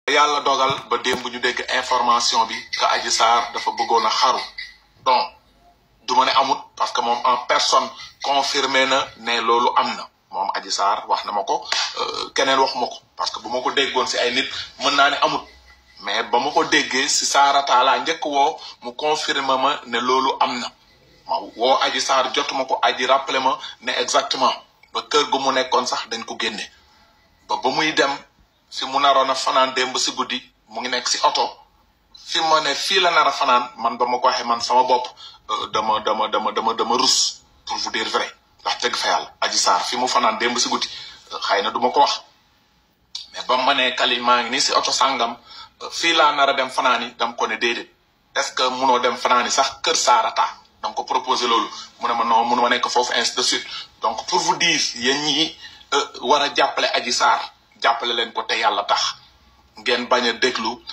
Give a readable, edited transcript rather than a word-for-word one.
yàlla dogal ba démb ñu dégg information bi que Adji Sarr dafa bëggoon a xaru donc du ma ne amut parce que moom en personne confirmé na ne loolu am na moom Adji Sarr wax na ma ko keneen wax ma ko parce que bu ma ko déggoon si ay nit mën naa ne amut mais ba ma ko déggee si Sarata laa njëkk woo mu confirmé ma ne loolu am na ma woo Adji Sarr jotuma ko Adji rappelé ma ne exactement ba kër gu mu nekkoon sax dañ ko génne ba muy dem fi mu naroon a fanaan démb si guddi mu ngi nekk si oto fi ma ne fii la nar a fanaan man ba ma ko waxee man sama bopp dama rus pour vous dire vrai ndax dëgg fa yàlla Adji Sarr fi mu fanaan démb si guddi xëy na du ma ko wax mais ba ma ne Kali maa ngi nii si oto sàngam fii laa nar a dem fanaani dam ko ne déedéet est-ce que munoo dem fanaani sax kër Sarata dama ko proposé loolu mu ne ma non munu ma nekk foofu ainsi de suite donc pour vous dire yéen ñi war a jàppale Adji Sarr jàppale leen ko te yàlla tax ngeen bañ a déglu